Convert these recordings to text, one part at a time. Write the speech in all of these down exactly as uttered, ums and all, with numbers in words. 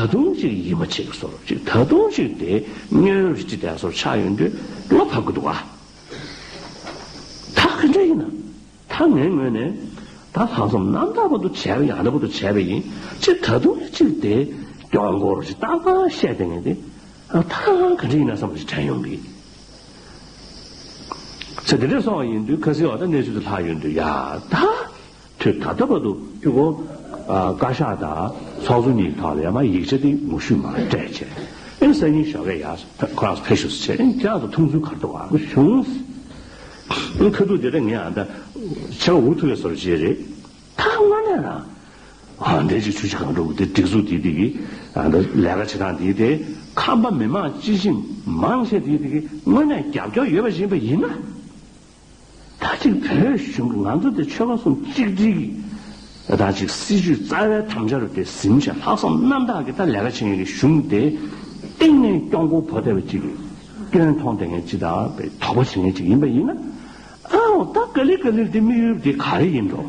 ད་དུང་ཅིག་ཡིད་མ་ཆེས་ཀྱི་བཟོ་འདྲ་ཅིག་ད་དུང་ཅིག་དེ་སྙན་ཡོད་ཅིག་དེ་བཟོ་འདྲ་ཆགས་ཡོང་དུས་བློ་ཕམ་གྱི་འདུག་ག། ད་ག་འདྲ་ཡིན་ན། ད་ངའི་ངོས་ནས་ད་ལྷག་བསམ་རྣམ་དག་པོ་འདུག་བྱས་པ་ཡང་འདྲ་པོ་འདུག་བྱས་པ་ཡིན་ཅེས་ད་དུང་ཅིག་དེ་སྐྱོ་འགོར་ཞིག་རྟག་པར་བཤད་བསྡད་མཁན་དེ་ད་ག་འདྲ་ཡིན་ན་བསམ་པ་ཞིག་དྲན་ཡོང་གི། ཚེ་འདི་འདྲ་སོང་བ་ཡིན་དུས་ཁ་སང་འོ་ད་གནས་ཚུལ་དེ་ལྷག་ཡོང་དུས་ཡ་ད་དུས་ད་ལྟ་བར་དུ་ཁྱོད་ཁོ་བཀའ་ཤག་དང་ཚོགས་གཙོ་གཉིས་ཐོག་ལ་ཡ་མ་ཡིག་ཆ་དེ་ངོ་བཤུས་མ་སྤྲད་བྱས་ཨེ་སང་ཉིན་ཞོགས་ཀས་ཡ་ཁོ་རང་ཚོ་ཕེབས་ཤོག་ཟེར་བྱས་ཨེ་ཁྱེད་རང་ཚོ་མཐོང་ཚུལ་ག་རེ་འདུག་ཨ་ཁོ་བྱུང་། ཨེ་ཁ་ཐུག་དེ་འདྲ་ངས་ཨ་ད་ཆ་འུ་ཐུག་པའི་བཟོ་འདྲ་ཅིག་རེད། ད་དངོས་གནས་རང་། ཨ་འདས་ཅིག་ཆུ་བཞི་སྒང་དྲུག་གི་དེ་སྒྲིག་འཛུགས་དེ་དེ་གི་ཨ་འདི་ལས་ཀ་བྱེད་སྟངས་དེ་དེ་ཁམས་པ་མི་མང་སྤྱི་བྱིངས་མང་ཆེ་དེ་དེ་གི་དངོས་གནས་རྒྱབ་སྐྱོར་ཡོད་པ་ཡིན་པ་ཡིན་ན། ད་ཅིག་བོད་གཞུང་གི་ང་ཚོ་དེ་ཆོལ་ཁ་གསུམ་གཅིག་སྒྲིལ་གི་ད་ཅིག་སྲིད་བྱུས་རྩ་བའི་དམ་བཅའ་རུ་དེ་ཟིན་བྱས་ལྷག་བསམ་རྣམ་དག་གི་ད་ལས་ཀ་བྱེད་མཁན་གྱི་གཞུང་དེ་གཏིང་ནས་སྐྱོ་མགོ་བོ་བསྡད་པ་ཅིག་གི་སྐྱོན་མཐོང་བསྡད་མཁན་ཅིག་དང་དོགས་པ་བྱེད་མཁན་ཅིག་ཡིན་པ་ཡིན་ན། ཨའོ་ད་ག་ལེ་ག་ལེ་དེ་དམིགས་ཡུལ་དེ་ག་རེ་ཡིན་འགྲོ།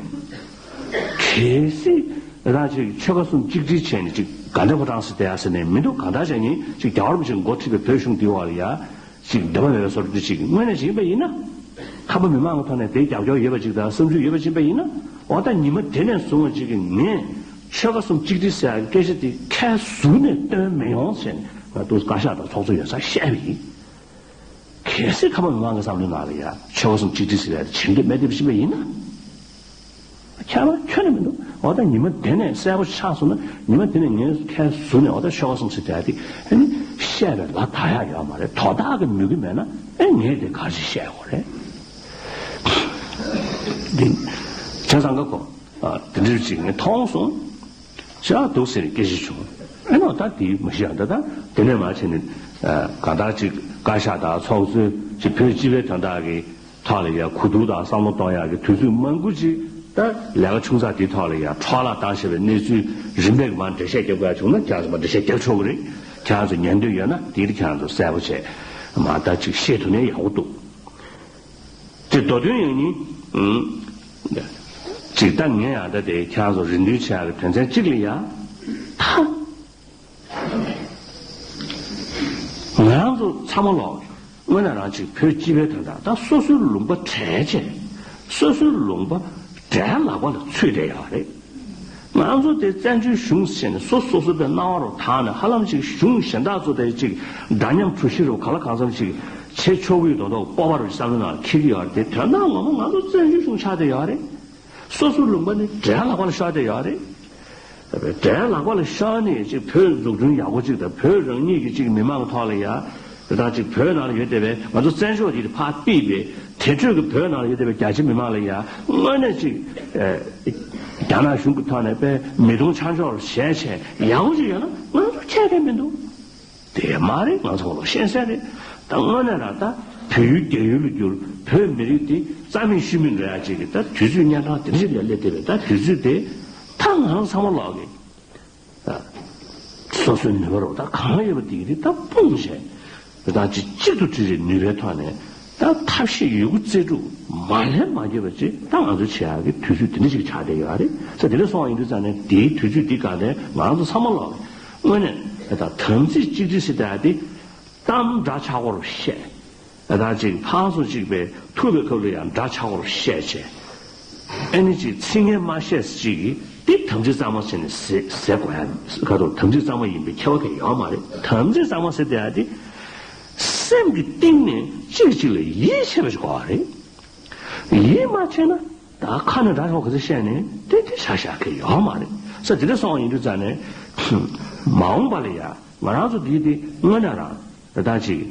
གལ་སྲིད་རང་ཅིག་ཆོལ་ཁ་གསུམ་གཅིག་སྒྲིལ་བྱས་ནས་ཅིག་དགའ་ལྡན་ཕོ་བྲང་ཟེར་བསྡད་ཡ་ཟེར་ནས་མི་འདུག་གང་ལྟར་བྱས་ནས་ཅིག་རྒྱལ་བ་རིན་པོ་ཆེས་འགོ་ཁྲིད་པའི་བོད་གཞུང་འདིའི་འོག་ལ་ཡ་ཅིག་འདོད་པ་མེད་པའི་བཟོ་འདྲ་ཅིག་དངོས་གནས་ཅིག་ཡིན་པ་ཡིན་ན། ཁམས་པ་མི་མང་གི་ཐོག་ནས་དེའི་རྒྱབ་སྐྱོར་ཡོད་པ་ཅིག་དང་བསམ་ཚུལ་ཡོད་པ་ཅིག་ཡིན་པ་ཡིན་ན། འོ་ད་ཉི་མ་དེ་ནས་བཟུང་བ་ཅིག་གི་ངས་ཆོལ་ཁ་གསུམ་གཅིག་སྒྲིལ་ཟེར་ཡ་སྐད་ཆ་དེ་ཁ་ཟུར་ནས་བཏོན་མི་ཡོང་ཟེར་ནས་ང་ཏོག་བཀའ་ཤག་དང་ཚོགས་གཙོ་ཡོད་སར་བཤད་པ་ཡིན། གལ་སྲིད་ཁམས་པ་མི་མང་གི་བསམ་བློའི་ནང་ལ་ཡ་ཆོལ་ཁ་གསུམ་གཅིག་སྒྲིལ་ཟེར་ཡ་དེ་བྱེད་འདོད་མེད་དེ་བྱེད་པ་ཡིན་ན། ཁྱད་པར་ཁྱོན་ནས་མི་འདུག་འོ་ད་ཉི་མ་དེ་ནས་གསལ་པོ་ཆགས་སོང་ན་ཉི་མ་དེ་ནས་ངས་ཁའི་ཟུར་ནས་འོ་ད་ཆོལ་ཁ་གསུམ་ཟེར་དེ་ཨ་དེ་ཨ་ནི་བཤད་པའི་ལ་ད་ཡག་ཡོད་མ་རེད། དོ་བདག་གི་མོས་གུས་མེད་ན་ཨེ་ངས་དེ་ག་རེ་བཤད་དགོས་རེད། འདི་བྱས་ཙང་ཀ་ཁོ། ཨ་དེ་འདྲ་ཅིག་ངས་མཐོང་སོང་། ཞག་འདུག་ཟེར་སྐད་ཆ་བྱུང་། ཨེ་ནོ་ད་དེ་མ་གཞི་ཡང་ད་ད་དེ་ནས་མ་བྱས་ནས་ཨ་གང་ལྟར་ཅིག་བཀའ་ཤག་དང་ཚོགས་གཙོས་ཅིག་བོད་སྤྱི་པའི་དོན་དག་གི་ཐོག་ལ་ཡང་གོ་བསྡུར་དང་བསམ་བློ་གཏོང་ཡག་གི་དུས་ཚོད་མང་པོ་ཅིག་ད་ལས་ཀ་ཆུང་ཙག་དེའི་ཐོག་ལ་ཡང་འཕྲོ་བརླག་བཏང་བཞིན་པའི་གནས་ཚུལ་རིམ་པས་མར་འགྲེལ་བཤད་རྒྱབ་དགོས་ཡ་བྱུང་ན་ཁྱེད་རང་ཚོ་མར་འགྲེལ་བཤད་རྒྱབ་ཆོག་གི་རེད། ཁྱེད་རང་ཚོ་ཉན་འདོད་ཡོད་ན་དེ་རིགས་ཁྱེད་རང་ཚོ་གསལ་པོ་བྱས་མར་ད་ཅིག་བཤད་ཐུབ་ན་ཡག་པོ་འདུག་དེ་མདོ་དོན་ཡང་ཉིད། ཅིག་ད་ངས་ཡང་ད་དེ་ཁྱེད་རང་ཚོ་རེ་འདུན་བྱེད་ཡག་གི་དོན་ཚན་གཅིག་ལ་ཡ། ད་ང་རང་ཚོ་ཚང་མ་ལོག་དངོས་གནས་རང་ཅིག་བོད་སྤྱི་པའི་དོན་དག་ད་སོ་སོའི་ལུང་པ་བྲལ་བྱས་སོ་སོའི་ལུང་པ་བྲལ་ལག་པ་ལ་ཚུད་བསྡད་ཡོད་རེད། ང་ཚོ་དེ་བཙན་བྱོལ་གཞུང་ཟེར་ནས་སོ་སོ་སོ་པའི་སྣང་བ་རུ་དག་ནས་ཧ་ལམ་ཅིག་གཞུང་གཞན་དག་ཚོ་དེ་ཅིག་འདྲ་མཉམ་གྲུ་བཞི་རུ་ག་ལ་གང་འཚམ་ཅིག་བྱེད་ཆོག་གི་ཡོད་མདོག་མདོག་སྤོབས་པ་རུ་བསམ་བློའི་ནང་འཁྱེར་གྱི་ཡོད་རེད། དེ་དོན་དག་ངོ་མ་ང་ཚོ་བཙན་བྱོལ་གཞུང་ཆགས་བསྡད་ཡོད་རེད། སོ་སོའི་ལུང་པ་ནི་བྲལ་ལག་པ་ལ་ཤོར་བསྡད་ཡོད་རེད། བྲལ་ལག་པ་ལ་ཤོར་ནས་ཅིག་བོད་འཛུགས་སྐྲུན་ཡག་པོ་ཅིག་དང་བོད་རང་ཉིད་ཀྱི་ཅིག་མི་མང་གི་ཐོག་ལ་ཡ། དེ་དང་ཅིག་བོད་ནང་ལ་ཡོད་བསྡད་པའི་ང་ཚོ་བཙན་བྱོལ་འདི་ཕར་ཕུད་པའི་དེ་འཕྲོས་ཀྱི་བོད་ནང་ལ་ཡོད་བསྡད་པའི་རྒྱ་ཆེ་མི་མང་ལ་ཡ་དངོས་གནས་ཅིག་རྒྱ་ནག་གཞུང་གི་ཐོག་ནས་དཔེ་མི་གདུང་ཆ་འཇོག་བྱས་བྱས་ཡག་པོ་ཅིག་ཡོད་ན་ང་ཚོ་ཁྱད་ཁྱད་མི་འདུག་དེ་མ་རེད། ང་ཚོ་ལ་ཤེས་གསལ་རེད། ད་དངོས་གནས་རང་ད་བོད་ཡུལ་རྒྱ་ཡུལ་ལ་བསྒྱུར་བོད་མི་རིགས་འདི་རྩ་མེད་ཤུལ་མེད་འགྲོ་ཡ་ཅིག་གི་ད་དུས་ཚོད་གཉན་འཕྲང་དེ་འདྲ་ཞིག་ལ་སླེབས་བསྡད་པའི་ད་དུས་ཚོད་དེ་ད་ང་རང་ཚང་མ་ལོག་གི་སོ་སོའི་ནུས་པ་རོགས་ད་གང་ཡོད་པ་དེ་གི་རིགས་ད་སྤུངས་བྱས་ད་ཅིག་གཅིག་ཏུ་དྲིལ་བའི་ནུས་པའི་ཐོག་ནས་ད་ཐབས་ཤེས་ཡོད་རྒུ་རྩལ་སྤྲུགས་མ་ལྷན་མ་འགྱོད་པ་ཅིག་ད་ང་ཚོ་བྱེད་ཡག་གི་དུས་ཚོད་དེ་འདྲ་ཅིག་ཆགས་བསྡད་ཡོད་རེད། ས་དེ་འདྲ་སོང་བ་ཡིན་དུས་ཙང་ནས་དེའི་དུས་ཚོད་འདི་ག་ནས་ང་ཚོ་ཚང་མ་ལོག་གི་དངོས་གནས་ད་དམ་ཚིག་གཅིག་སྒྲིལ་ཟེར་ད་དེ། གཏམ་འདྲ་ཆགས་པ་རུ་བཤད། ད་ཅིག་ཕངས་སུ་གཅིག་པའི་ཐུག་པའི་སྐབས་ལ་ཡང་འདྲ་ཆགས་པ་རུ་བཤད་བྱས། ཨ་ནི་ཅིག་ཚིག་ངན་མ་བཤད་ཅིག་གིས་འདི་དམ་ཚིག་གཙང་མ་བྱས་ནས་ཟེར་ཟེར་དགོས་ཡ་ག་ཚོད་དམ་ཚིག་གཙང་མ་ཡིན་པའི་ཁྱད་པར་གང་ཡོད་མ་རེད། དམ་ཚིག་གཙང་མ་ཟེར་བསྡད་ཡ་དེ་སེམས་ཀྱི་གཏིང་ནས་གཅིག་གཅིག་ལ་ཡིད་ཆེས་པ་ཞིག་དགོས་པ་རེད། ཡིད་མ་ཆེས་ན་ད་ཁ་ནས་འདྲ་ཆོག་ག་ཚོད་བཤད་ནས་དེ་དེ་བྱ་བཞག་གི་ཡོད་མ་རེད། ས་དེ་འདྲ་སོང་བ་ཡིན་དུས་ཙང་ནས་མ་འོངས་པ་ལ་ཡ་ང་རང་ཚོ་འདི་དེ་དངོས་གནས་རང་ད་ལྟ་ཅིག་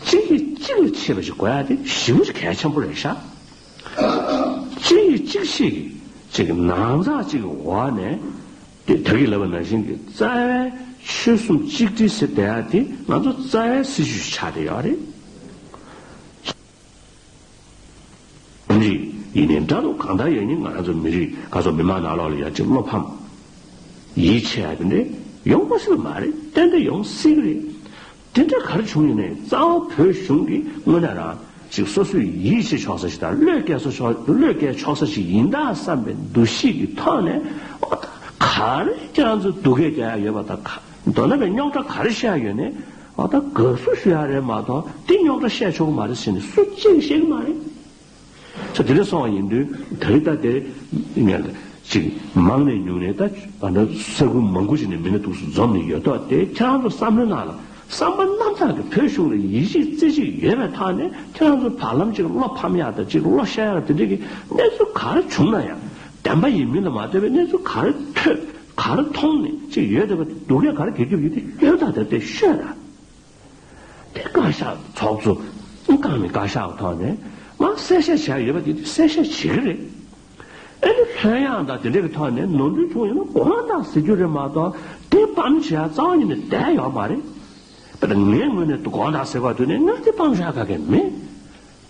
གཅིག་གིས་གཅིག་ལ་ཆེས་པ་ཞིག་དགོས་ཡ་དེ་ཞེ་པོ་ཅིག་གལ་ཆེན་པོ་རེད་ཤག་གཅིག་གིས་གཅིག་ཤེས་ཀྱི་ཅིག་ནང་ཚགས་ཅིག་གི་འོག་ནས་དེ་ད་གིན་ལབ་པ་ནང་བཞིན་གྱི་རྩ་བའི་ཆོལ་གསུམ་གཅིག་སྒྲིལ་ཟེར་བསྡད་ཡ་དེ་ང་ཚོ་རྩ་བའི་སྲིད་བྱུས་ཤིག་ཆགས་བསྡད་ཡོད་རེད། རིགས་ཡིན་ནའི་འདྲ་འདུག་གང་ལྟར་ཡང་ནི་ང་རང་ཚོ་མི་རིགས་ག་ཚོད་མི་མང་ནང་ལོགས་ལ་ཡ་གཅིག་བློ་ཕམ་ཡིད་ཆེས་ཡ་དེ་འདྲ་ཡོང་མ་སྲིད་པ་མ་རེད། ཏན་ཏན་ཡོང་སྲིད་ཀྱི་རེད། དེ་འདྲ་ག་རེ་བྱུང་ཡིན་ནའི་རྩ་བ་བོད་གཞུང་གིས་དངོས་གནས་རང་ཅིག་སོ་སོས་ཡིད་ཆེས་ཆོག་ས་ཞིག་དང་བློས་འགེལ་ས་ཆོག་བློས་འགེལ་ཆོག་ས་ཞིག་ཡིན་ད་བསམ་པའི་འདུ་ཤེས་ཀྱི་ཐོག་ནས་ཨོ་ད་ག་ ག་རེ་ཁྱེད་རང་ཚོས་སྡུག་སྐད་རྒྱག་ཡ་ཡོད་པ་དང་། མདོར་ན་བའི་རྙོག་དྲ་ག་རེ་བཤད་ཡ་ཡོད་ནའི་ཨ་ད་དགའ་བསུ་ཞུ་ཡ་རེད་མ་གཏོགས་དེ་རྙོག་དྲ་བཤད་ཆོག་གི་མ་རེད་ཟེར་ནས་སུ་གཅིག་བཤད་གི་མ་རེད། ས་དེ་འདྲ་སོང་བ་ཡིན་དུས་ད་རེས་ད་དེ་ངས་ཅིག་མང་ནས་ཉུང་ནས་ད་ང་འདྲ་ས་ཁུལ་མང་པོ་ཞིག་ནས་མི་སྣ་འདུག་སེ་འཛོམས་ནས་ཡོད་དོ། དེ་ཁྱེད་རང་ཚོ་བསམ་བློའི་ནང་ལ་བསམ་པ་རྣམ་དག་གིས་བོད་གཞུང་ལ་ཡིད་ཆེས་རྩེ་གཅིག་ཡོད་པའི་ཐོག་ནས་ཁྱེད་རང་ཚོ་བར་ལམ་ཅིག་བློ་ཕམ་ཡག་དང་ཅིག་བློ་ཤོར་ཡག་དེ་འདྲ་གི་གནས་ཚུལ་ག་རེ་བྱུང་ན་ཡང་བདེན་པ་ཡིན་མིན་ལ་མ་ལྟོས་པའི་གནས་ཚུལ་ག་རེ་ཐོས་ག་རེ་མཐོང་ནས་ཅིག་ཡོད་བསྡད་པ་དེ་སྡུག་སྐད་ག་རེ་བརྒྱབ་རྒྱབ་ཡོད་དེ་ཡོད་ད་དེ་དེ་ཤོད་ད། དེ་བཀའ་ཤག་ཚོགས་གཙོ་བཀའ་མི་བཀའ་ཤག་གི་ཐོག་ནས་མར་གསལ་བཤད་བྱས་ཡོད་པ་དེ་དུས་གསལ་བཤད་བྱེད་ཀྱི་རེད། ཨ་ནི་ལྷོད་ཡངས་དང་དེ་འདྲ་གི་ཐོག་ནས་ནོར་འཁྲུལ་བྱུང་ཡོད་ན་དགོངས་དག་ཟེར་རྒྱུ་རེད་མ་གཏོགས་དེ་སྤམ་བྱེད་ཡ་རྩ་བ་ཉིད་ནས་བསྡད་ཡོད་མ་རེད། དཔེར་ན་ངའི་ངོས་ནས་དགོངས་དག་ཟེར་བ་དུས་ནས་ང་དེ་སྤམ་བྱེད་ཡ་ག་གེ་མེད།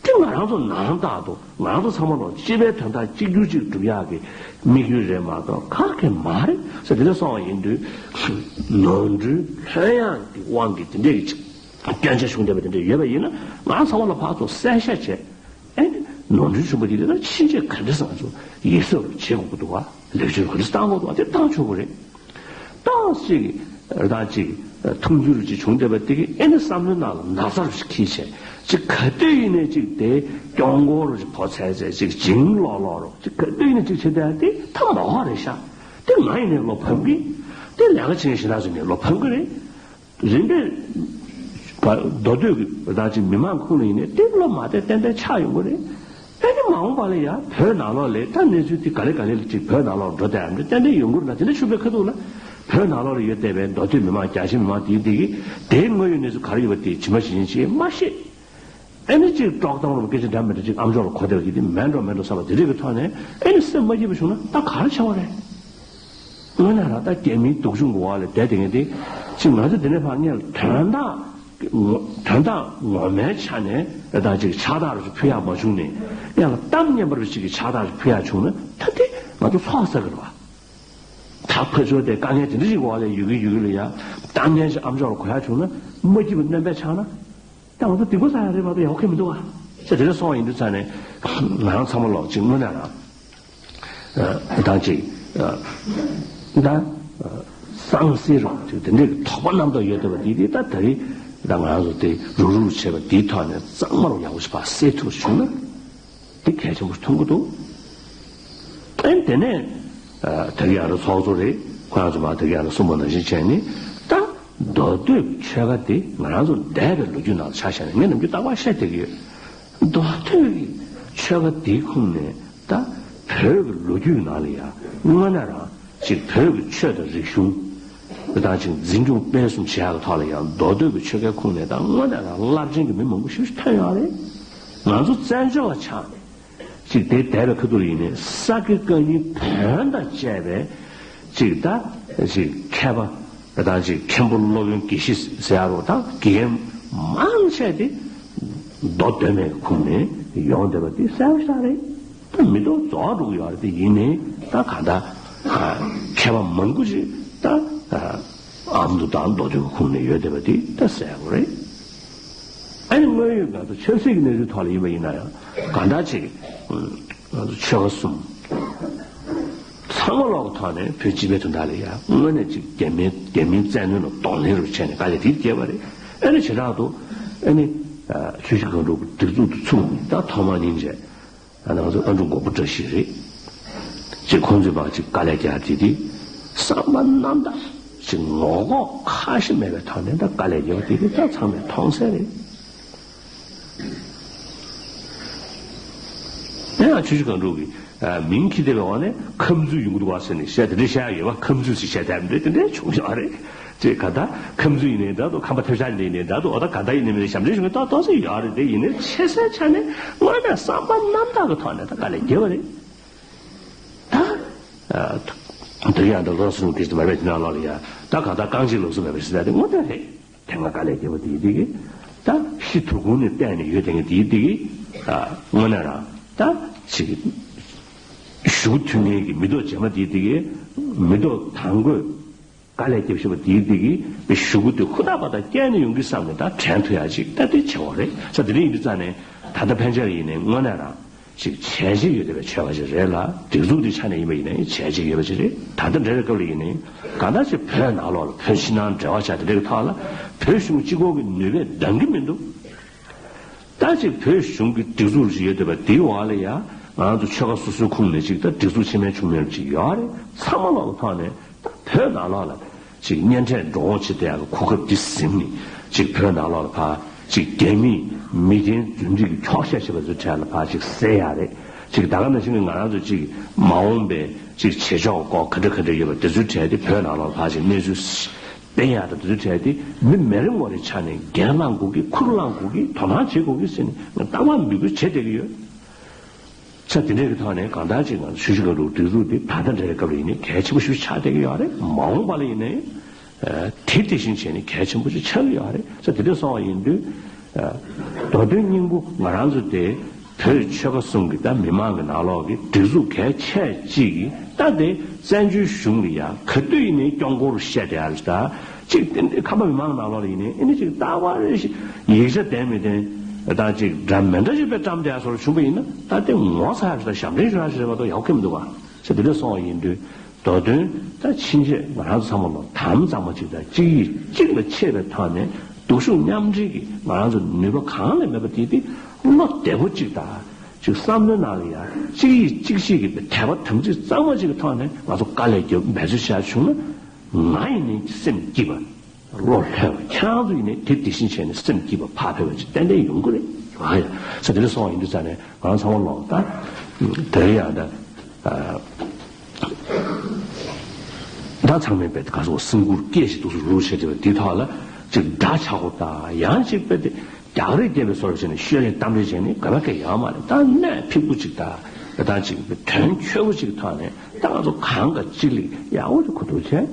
དེ་ང་རང་ཚོ་ནང་རྟག་ཏུ་ང་རང་ཚོ་ཚང་མ་ལོ་སྤྱི་པའི་དོན་དག་གཅིག་གྱུར་གཅིག་སྒྲུབ་ཡག་གི་དམིགས་ཡུལ་རེད་མ་གཏོགས་ག་གེ་མ་རེད་ཟེར་དེ་འདྲ་སོང་བ་ཡིན་དུས་ནོར་འཁྲུལ་ལྷོད་ཡངས་ཀྱི་དབང་གིས་དེ་འདྲས་ཀྱི་སྐྱོན་ཆ་བྱུང་བསྡད་པ་དེ་འདྲས་ཡོད་པ་ཡིན་ན་ང་ཚང་མ་ལ་ཕར་ཚུར་གསལ་བཤད་བྱས། ཨེ་ནི་ནོར་འཁྲུལ་བྱུང་བ་དེ་དེ་ལ་ཕྱིན་ཆད་ག་འདྲས་ང་ཚོ་ཡིད་གཟབ་བྱེད་དགོས་ཀྱི་འདུག་བ། ལེགས་བཅོས་ག་འདྲས་བཏང་དགོས་འདུག་བ། དེ་བཏང་ཆོག་གི་རེད། ཏོག་ཙམ་ཅིག་རེ་དང་ཅིག་མཐོང་ཚུལ་ཅིག་བྱུང་བསྡད་པ་དེ་གིས་ཨེ་ནི་བསམ་བློའི་ནང་ལ་ན་ཚ་རུ་ཞིག་འཁྱེར་བྱས་ཅིག་ག་དུས་ཡིན་ནའི་ཅིག་དེ་སྐྱོ་མགོ་རུ་ཞིག་བོ་ཚད་ཚད་ཅིག་འཇིང་ལོག་ལོག་རུ་ཅིག་ག་དུས་ཡིན་ནའི་ཅིག་བྱེད་བསྡད་དེ་ཐབས་མ་བ་རེད་ཤག་དེ་ང་ཡིན་ནའི་བློ་ཕམ་གི། དེ་ལས་ཀ་བྱེད་མཁན་གཞན་དག་ཚོ་ཡིན་ནའི་བློ་ཕམ་གི་རེད། རིམ་པས་མདོ་སྟོད་ཀྱི་ད་ཅིག་མི་མང་ཁོངས་ལ་ཡིན་ནའི་དེ་བློ་མ་བདེ་ཏན་ཏན་ཆགས་ཡོང་གི་རེད། ཨེ་ནི་མ་འོངས་པ་ལ་ཡ་བོད་ནང་ལོགས་ལ་ད་གནས་ཚུལ་དེ་ག་ལེ་ག་ལེ་ལ་ཅིག་བོད་ནང་ལོགས་འགྲོ་བསྡད་ཡ་འདྲ་ཏན་ཏན་ཡོང་གི་རེད་ན། དེ་འདྲ་ཤུགས་པའི་ཁ་ཐུག་ལ་བོད་ནང་ལོགས་ལ་ཡོད་བསྡད་པའི་མདོ་སྟོད་མི་མང་རྒྱ་ཆེ་མི་མང་དེའི་དེ་གི་དེའི་དངོས་ཡོད་གནས་ཚུལ་ག་རེ་ཡོད་པ་དེ་ཇི་མ་ཇི་བཞིན་ཅིག་མ་ཤེས། ཨེ་ནི་ཅིག་དཀྲོག་གཏམ་རུ་སྐད་ཆ་འདྲ་མི་འདྲ་ཅིག་ཨམ་ཅོག་ལ་གོ་བསྡད་པ་ཅིག་དེ་མེད་འགྲོ་མེད་འགྲོ་བསམ་པ་དེ་འདྲ་གི་ཐོག་ནས་ཨེ་ནི་སེམས་མ་སྐྱིད་པ་བྱུང་ན་ད་ག་རེ་བྱ་བ་རེད། དངོས་གནས་རང་ད་རྒྱ་མིའི་སྡུག་སྦྱོང་གི་འོག་ལ་བསྡད་དེ་ངས་དེ་ཅིག་ང་ཚོ་འདི་ནས་ཕར་ངས་དོན་དག་དོན་དག་ངོ་མའི་ཆ་ནས་ཨེ་ད་ཅིག་ཕྱག་རྟགས་རུ་ཅིག་ཕུལ་ཡག་མ་བྱུང་ནས་ངས་ལ་གཏམ་སྙན་པ་རུ་ཅིག་གི་ཕྱག་རྟགས་རུ་ཕུལ་ཡག་བྱུང་ན་ད་དེ་ང་ཚོ་ཚོགས་བསགས་གི་རེད་བ། ད་ཕར་ཚུར་དེ་དཀའ་ངལ་དེ་འདྲ་ཞིག་འོག་ལ་ཡོད་གི་ཡོད་གི་ལ་ཡ་གཏམ་ངན་ཞིག་ཨམ་ཅོག་ལ་གོ་ཡག་བྱུང་ན་མ་སྐྱིད་པ་སྣོན་པས་ཆགས་ན། ད་ང་ཚོ་སྡིག་པ་བསགས་ཡ་རེད་མ་གཏོགས་ཡག་པོ་ཁེལ་མི་འདུག་བ། ཟེར་དེ་འདྲ་སོང་བ་ཡིན་དུས་ཙང་ནས་ང་རང་ཚང་མ་ལོག་ཅིག་དངོས་གནས་རང་ཨ་ད་ཅིག་ཨ་ད་ཨ་སངས་སེ་རོགས་ཅིག་དེ་འདྲའི་དོགས་པ་རྣམ་རྟོག་ཡོད་བསྡད་པ་འདི་དེ་ད་ད་རེས་ད་ང་རང་ཚོ་དེ་རུག་རུག་བྱས་པ་འདིའི་ཐོག་ནས་གཙང་མ་རུ་ཡག་པོ་ཞིག་ཕར་སེལ་ཐུབ་བྱུང་ན། དེ་གལ་ཆེན་པོ་མཐོང་གི་འདུག་ཨན་དེ་ནས་ཨ་ད་གི་ཡང་ར་ཚོགས་གཙོ་རེད། ཁོ་རང་ཚོ་མ་ད་གི་ཡང་ར་གསུངས་པ་ནང་བཞིན་བྱས་ནས་ད་མདོ་སྟོད་ཆོལ་ཁ་དེ་ང་རང་ཚོ་འདས་པའི་ལོ་རྒྱུས་ནང་ལ་ཆ་བཞག་ནས་ངས་ནམ་རྒྱུན་རྟག་པར་བཤད་བསྡད་ཀྱི་ཡོད། མདོ་སྟོད་ཀྱི་ཆོལ་ཁ་དེའི་ཁོངས་ནས་ད་བོད་ཀྱི་ལོ་རྒྱུས་ནང་ལ་ཡང་དངོས་གནས་རང་ཅིག་བོད་ཀྱི་ཆོས་དང་རིག་གཞུང་དང་ཅིག་འཛིན་སྐྱོང་སྤེལ་གསུམ་བྱེད་ཡག་གི་ཐོག་ལ་ཡང་མདོ་སྟོད་ཀྱི་ཆོལ་ཁའི་ཁོངས་ནས་ད་དངོས་གནས་རང་རླབས་ཆེན་གྱི་མི་མང་པོ་ཞིག་ཐོན་ཡོད་རེད། ང་ཚོ་བཙན་བྱོལ་བ་ཆགས་ནས་ཅིག་དེ་འདས་པའི་ཁ་ཐུག་ལ་ཡིན་ནའི་ས་དགེ་བཀའ་རྙིང་བོན་དང་བཅས་པའི་ཅིག་ད་ཅིག་མཁས་པ་དང་ཅིག་མཁན་པོ་སློབ་དཔོན་དགེ་བཤེས་ཟེར་ཡག་རུ་ད་དགེ་རྒན་མང་ཆེ་དེ་མདོ་སྟོད་སྨད་ཀྱི་ཁོངས་ནས་ཡོང་བསྡད་པ་དེ་གསལ་པོ་ཞིག་རེད། ད་མི་ཐོག་རྫོགས་འགྲོ་གི་ཡོད་རེད། དེ་ཡིན་ནའི་ད་ག་ད་མཁས་པ་མང་པོ་ཞིག་ད་ཨ་མདོ་དང་མདོ་སྟོད་ཀྱི་ཁོངས་ནས་ཡོད་བསྡད་པ་དེ་ད་གསལ་པོ་རེད། ཨ་ནི་དངོས་ཡོད་ང་ཚོ་ཆབ་སྲིད་ཀྱི་གནས་ཚུལ་ཐོག་ལ་ཡིན་པ་ཡིན་ན་ཡང་གང་ལྟར་ཅིག་ང་ཚོ་ཆོལ་ཁ་གསུམ་ཚང་མ་ལོག་གི་ཐོག་ནས་བོད་སྤྱི་པའི་དོན་དག་ལ་ཡང་དངོས་གནས་ཅིག་རྒྱ་མིའི་རྒྱ་མིའི་བཙན་གནོན་ལ་གདོང་ལེན་རུ་བྱས་ནས་དཀའ་ལས་དེ་བརྒྱབ་པ་རེད། ཨ་ནི་བྱེ་བྲག་ཏུ་ཨ་ནི་ཆུ་བཞི་སྒང་དྲུག་གི་སྒྲིག་འཛུགས་དུ་ཚུགས་ནས་ད་ཐོག་མ་ཉིན་བྱས། ང་ཚོ་ཨ་འབྲུག་མགོན་པོ་བཀྲ་ཤིས་རེད། ཅེས་ཁོང་ཚོས་མར་ཅིག་དཀའ་ལས་བརྒྱབ་དེ་དེ་བསམ་པ་རྣམ་དག་ཅིག་ངོ་ལྐོག་ཁ་ཞེ་མེད་པའི་ཐོག་ནས་ད་དཀའ་ལས་བརྒྱབ་དེ་དེ་ད་ཚང་མས་མཐོང་གསལ་རེད། ཡང་ཆུ་བཞི་སྒང་དྲུག་གི་མིང་འཁྱེར་བསྡད་པའི་འོག་ནས་ཁམས་ཚུལ་ཡོང་གི་འདུག་བ་ཟེར་ནས་བཤད་དེ་འདྲ་བཤད་ཡོད་པ། ཁམས་ཚུལ་ཟེར་བཤད་དེ་འདྲ་དེ་འདྲ་བྱུང་ཡོད་རེད། ཅེས་ག་ད་ཁམས་ཚུལ་ཡིན་ནའི་འདྲ་འདུག་ཁམས་པ་ཐབས་ཤ་ཡིན་ནའི་འདྲ་འདུག་འོ་ད་ག་ད་ཡིན་ནའི་མིན་ནའི་ཞབས་འདྲེན་ཞུ་མཁན་ཏོག་ཏོག་ཙམ་ཡོད་རེད། དེ་ཡིན་ནའི་ཆེ་སའི་ཆ་ནས་དངོས་གནས་བསམ་པ་རྣམ་དག་གི་ཐོག་ནས་ད་དཀའ་ལས་བརྒྱབ་པ་རེད། ད་ཨ་དེ་ཡང་ད་ལོ་སུམ་དེ་མ་རེད། དེ་ནང་ལོགས་ལ་ཡ་ད་ག་ད་རྐང་གཅིག་ལོ་སུམ་མ་རེད་ཟེར་ད་དེ་དངོས་གནས་རེད། དེ་སྔ་དཀའ་ལས་བརྒྱབ་པ་དེ་ཡིན་དེ་གི་ད་ཤི་དུར་ཁུང་ནས་བལྟས་ནས་ཡོད་དེ་ངས་དེ་ཡིན་དེ་གི་ཨ་དངོས་གནས་རང་ད་ཅིག་གཞུག་མཐུད་མཁན་གྱི་མི་ཐོག་རྗེས་མ་དེ་དེ་གི་མི་ཐོག་དང་པོས་དཀའ་ལས་བརྒྱབ་བཞིན་པ་དེའི་དེ་གི་བའི་གཞུག་གུ་དེ་ཧུར་ཐག་པ་དང་བསྐྱལ་ནས་ཡོང་གི་བསམ་ནས་ད་དྲན་ཐུབ་ཡ་ཅིག་ད་དེ་བྱེད་འོ་རེད་ས། དེ་རིང་ཡིན་དུས་ཙང་ནས་ད་ལྟ་ཕན་ཆད་ཡིན་ནའི་དངོས་གནས་རང་ ཅིག་བྱས་རྗེས་ཡོད་བསྡད་པའི་ཆོལ་ཁ་ཅིག་རེད་ལ། སྒྲིག་འཛུགས་འདི་ཆ་ནས་ཡིན་པ་ཡིན་ན་བྱས་རྗེས་ཡོད་པ་ཅིག་རེད། ད་ལྟ་འདྲ་བའི་སྐབས་ལ་ཡིན་ནའི་གང་ལྟར་ཅིག་བོད་ནང་ལོགས་ལ་བོད་ཕྱི་ནང་འབྲེལ་བ་བྱ་དེ་འདྲ་གི་ཐོག་ལ་བོད་གཞུང་གཅིག་པོ་གི་ནུས་པས་འདང་གི་མི་འདུག་ད་ཅིག་བོད་གཞུང་གི་སྒྲིག་འཛུགས་ཅིག་ཡོད་བསྡད་པ་དེའི་འོག་ལ་ཡ་ང་ཚོ་ཆོལ་ཁ་སོ་སོའི་ཁོངས་ནས་ཅིག་ད་སྒྲིག་འཛུགས་ཆེ་མིན་ཆུང་མིན་ཅིག་ཡོད་རེད། ཚང་མ་ལོག་གི་ཐོག་ནས་ད་བོད་ནང་ལོགས་ལ་ཅིག་གཉེན་འཕྲད་འགྲོ་འོང་བྱེད་བསྡད་ཡག་གི་གོ་སྐབས་འདི་ཟིན་ནས་ཅིག་བོད་ནང་ལོགས་ལ་ཕར་ཅིག་རྒྱ་མིས་མི་སྡེ་རྫུན་སྒྲིག་གི་འཁྱོག་བཤད་བྱེད་པ་ཚོའི་གྲས་ལ་ཕར་ཅིག་གསལ་ཡག་རེད། ཅིག་ད་ག་ནང་བཞིན་གྱི་ང་རང་ཚོ་ཅིག་མ་འོངས་པའི་ཅིག་བྱེད་ཕྱོགས་སྐོར་ག་འདྲ་ག་འདྲ་ཡོད་པ་དེ་ཚོའི་གྲས་དེ་བོད་ནང་ལོགས་ལ་ཕར་ཅིག་གནས་ཚུལ་སྤེལ་ཡག་དང་དེ་ཚོའི་གྲས་དེ་མི་མི་རེ་ངོ་རེའི་ཆ་ནས་འགན་བླངས་དགོས་ཀྱི། ཁུར་བླངས་དགོས་ཀྱི། དོ་སྣང་བྱེད་དགོས་ཀྱི་ཟེར་ནས་ང་རྟག་པར་འབོད་སྐུལ་བྱེད་བསྡད་ཀྱི་ཡོད། ས་དེ་འདྲའི་གི་ཐོག་ནས་གང་ལྟར་ཅིག་ང་ཚོ་ཆུ་བཞི་སྒང་དྲུག་སྒྲིག་འཛུགས་འདི་ད་ལྟ་འདྲའི་སྐབས་ལ་ཡིན་ནའི་གལ་ཆེན་པོ་ཞིག་ཆགས་བསྡད་ཀྱི་ཡོད་རེད། མ་འོངས་པ་ལ་ཡིན་ནའི་དེ་དེ་བཞིན་བྱས་ནས་གལ་ཆེན་པོ་ཞིག་ཆགས་ཀྱི་ཡོད་རེད། ས་དེ་འདྲ་སོང་བ་ཡིན་དུས་མདོ་དོན་སྙིང་པོ་ང་རང་ཚོ་དེ་བོད་ཆོལ་ཁ་གསུམ་གྱི་ད་མི་མང་གི་ནང་ལོགས་ཀྱི་སྒྲིག་འཛུགས་གལ་ཆེ་གཅིག་གིས་ད་དེ་བཙན་བྱོལ་གཞུང་གི་ཡ་ག་དུས་ཡིན་ནའི་སྐྱོང་སྐོར་བཤད་བསྡད་ཡ་རེད། ད་ཅིག་དེ་འདྲའི་ཁམས་པ་མི་མང་ནང་ལོགས་ལ་ཡིན་ནའི་ཨེ་ནི་ཅིག་ལྟ་བ་རེ་ཞིག་ཡིག་ཆ་ལྡན་མི་ལྡན་ད་ཅིག་འདྲ་མི་འདྲ་ཞིག་དཔེ་བཀྲམ་བསྡད་ཡ་བཟོ་འདྲ་བྱུང་པ་ཡིན་ན་ད་དེ་ངོ་ཚ་ཡ་ཞིག་དང་ཞབས་འདྲེན་ཞུ་ཡ་ཞིག་རེད་མ་གཏོགས་ཡག་པོ་ཁེལ་མི་འདུག་ག་ས་དེ་འདྲ་སོང་བ་ཡིན་དུས་མདོ་དོན་ད་ཕྱིན་ཆད་ང་རང་ཚོ་ཚང་མ་ལོ་དམ་གཙང་མ་ཅིག་དང་གཅིག་ཡིད་གཅིག་ལ་ཆེས་པའི་ཐོག་ནས་སྡུག་ཤུགས་མཉམ་འབྲེལ་གྱིས་ང་རང་ཚོ་ནུས་པ་གང་ལས་མེད་པ་དེ་དེ་བློ་བདེ་པོ་ཅིག་དང་ཅིག་བསམ་བློའི་ནང་ལ་ཡང་གཅིག་ཡིད་གཅིག་གཤིས་ཀྱི་དད་པ་དམ་ཚིག་གཙང་མ་ཅིག་གི་ཐོག་ནས་ང་ཚོ་དཀའ་ལས་རྒྱབ་འབད་རྩོལ་བྱས་བྱུང་ན། ང་ཡིན་ནའི་སེམས་སྐྱིད་པ། བློ་ལྷོད་པ། ཁྱེད་རང་ཚོ་ཡིན་ནའི་དེ་དེ་བཞིན་བྱས་ནས་སེམས་སྐྱིད་པ་ཕར་ཕེབས་པ་ཅིག་ཏན་ཏན་ཡོང་གི་རེད། ང་ཡ་ས་དེ་འདྲ་སོང་བ་ཡིན་དུས་ཙང་ནས་ང་རང་ཚང་མ་ལོག་ད་དེ་རིང་ཡང་ད་ད་ཚང་མས་དཔེ་ག་སོགས་སེམས་ཁུར་སྐྱེས་ཤིག་འདུག་སུ་རུ་བྱེད་བྱེད་པ་འདི་ཐོག་ལ་ཅིག་འདྲ་ཆགས་པོ་དང་ཡང་ཅིག་དཔེ་དེ་རྒྱག་རེས་རྒྱབ་པའི་བཟོ་འདྲ་བྱས་ནས་ཤོད་རེས་གཏམ་རེས་བྱས་ནས་དགོས་པ་གལ་ཡོད་མ་རེད། ད་གནད་ཕིགས་པོ་ཅིག་དང་ད་ཅིག་དོན་འཁྱོལ་པོ་ཅིག་ཐོག་ནས་ད་ང་ཚོ་གང་ག་ཅིག་ལ་ཡག་པོ་ཅིག་གོ་བསྡུར་བྱས།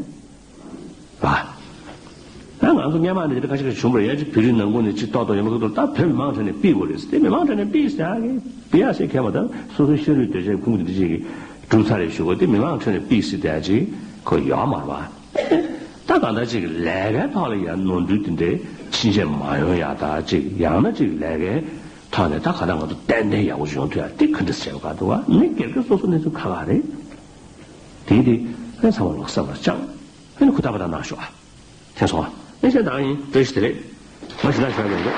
ཨ། ད་ང་ཚོ་སྔས་མ་ནས་དེ་འདྲ་ཁ་ཤས་ཁ་ཤས་བྱུང་བ་རེད། ཡ་ཅིག་བོད་རིགས་ནང་ཁུལ་ནས་ཅིག་ཏོག་ཏོག་ཡོད་མ་ཁ་ཐུག་ད་བོད་མི་མང་ཁྲོད་ནས་ཕུད་དགོས་རེད་ཟེར། དེ་མི་མང་ཁྲོད་ནས་ཕུད་ཟེར་ཡ་གི་ཕུད་ཡ་ཟེར་མཁན་པ་དང་སོ་སོའི་ཤ་རུས་གདོས་བཅས་ཁུངས་དེ་འདྲ་ཅིག་གིས་གྲུབ་ཚར་རེད་ཞུ་དགོས། དེ་མི་མང་ཁྲོད་ནས་ཕུད་ཟེར་དེ་ཡ་ཅིག་ཁོ་ཡོད་མ་རེད་པ། ད་གང་ལྟར་ཅིག་ལས་ཀའི་ཐོག་ལ་ཡ་ནོར་འཁྲུལ་དེ་འདྲའི་ཕྱིན་ཆད་མ་ཡོང་ཡ་ད་ཅིག་ཡང་ན་ཅིག་ལས་ཀའི་ཐོག་ནས་ད་ག་ད་ང་ཚོ་ཏན་ཏན་ཡག་པོ་ཞིག་ཡོང་ཐུབ་ཡ་དེ་ག་འདྲ་ཟེར་བ་ག་འདུག་ག་མི་སྒེར་གྱི་སོ་སོ་གནས་ཚུལ་ཁག་ཁག་རེད། དེ་དེ་ཨེ་ཚང་མ་ལོག་སེམས་ལ་བཅངས། ཨེ་ནི་ཁུ་ཐག་པ་དང་གནང་ཤོག་ཨ། ཐེངས་སོང་ཨ། ཨེ་ཤེས་དང་ཡིན་བཀྲ་ཤིས་བདེ་ལེགས། ང་ཞིག་ལ་ཞོག་ཡོང་འདུག་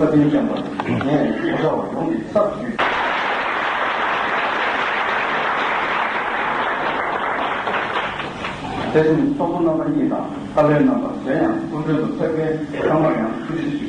དེ་བཞིན་ཚོགས་གཙོ་རྣམ་པ་གཉིས་དང་བཀའ་བློན་རྣམ་པ་གཞན་ཡང་སྐུ་མགྲོན་དུ་ཕེབས་མཁན་ཚང་མར་ཡང་ཐུགས་རྗེ་ཆེ་ཞུ།